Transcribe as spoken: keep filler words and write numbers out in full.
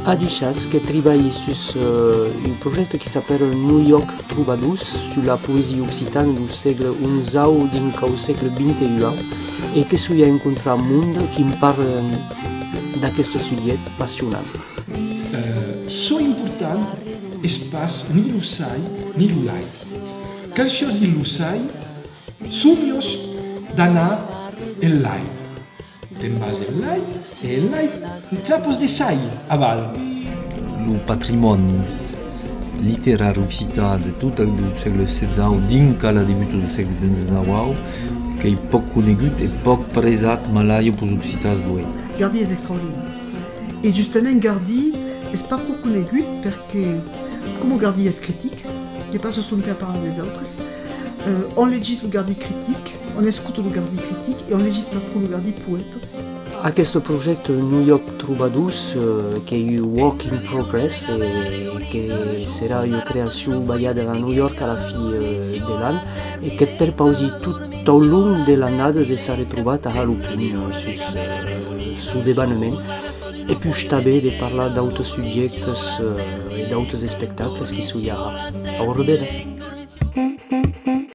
Adishatz, que tribalhi sus, eh, un projècte qui s'apèra New York Trobadors, sus la poesia occitana dau sègle onzau dinc au sègle vint e un, e que soi a encontrar monde qui'm parlan d'aqueste subjècte passionant. Eh, çò important es pas ni lo sai ni lo lai. Cal chòsi lo sai, soi miòs d'anar en lai. Te'n vas en lai, e en lai trapas de sai aval. Lo patrimòni literari occitan de tot lo sègle setzau dinc a la debuta del sègle dètz-e-nau qu'ei pauc conegut e pauc presat, malaja peus occitans d'uèi. Gardy es extraordinari. E justament Gardy es pas pauc conegut perque, coma Gardy es critic, que passa son temps a parlar dels autres, eh, on legís lo Gardy critic, on escota lo Gardy critic e on legís pas pro lo Gardy poèta. Aqueste projècte New York Trobadors, eh, qu'ei un work in progress e que serà ua creacion balhada a New York a la fin, eh, de l'an e que perpausi tot au long de l'annada de s'arretrobar tà har lo punt, eh, sus, eh, son debanament e puish tanben de parlar d'autes subjèctes, eh, e d'autes espectacles qui soi a har. Au revéder!